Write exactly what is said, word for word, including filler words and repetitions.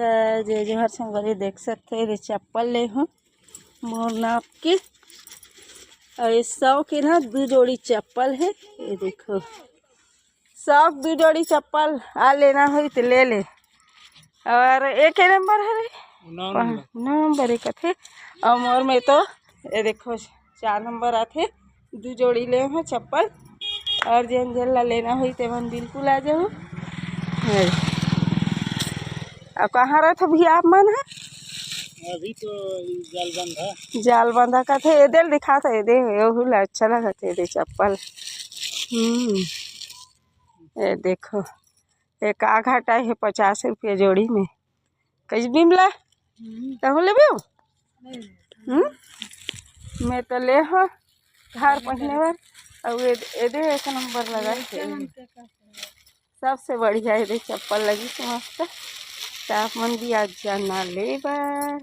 त जय जोहार संगवारी, देख सकते हो, ये चप्पल ले हूँ मोर नाप के, और ये सौ के ना दो जोड़ी चप्पल है। ये देखो, सौ के दो जोड़ी चप्पल, आ लेना होई तो ले ले। और एक नंबर है रे, नौ नंबर। नौ नंबर एक थे। और मोर में तो ये देखो, चार नंबर आथे। दू जोड़ी ले हूँ चप्पल, और जेन जेन ला लेना होई ते मन बिल्कुल आ जाहू। है। अब कहाँ रहत हो भैया आप मन ह? अभी तो ई जालबंधा। जालबंधा का थे, एदे ल दिखा था, एदे, ओहू ला अच्छा लगा थे, एदे चप्पल। हम्म, ये देखो, एक आ घाटा है पचास रुपया जोड़ी में। कैसे बिमला? हम्म। तहूँ लेबे हो? नहीं। हम्म? मैं तो ले हो घर पहने बर। और ये, ये दे एक नंबर लगा ये है। क्या नाम से का? सबसे बढ़िया ये दे चप्पल लगी तो मस्त। तो आप मन भी आज जाना ले बर।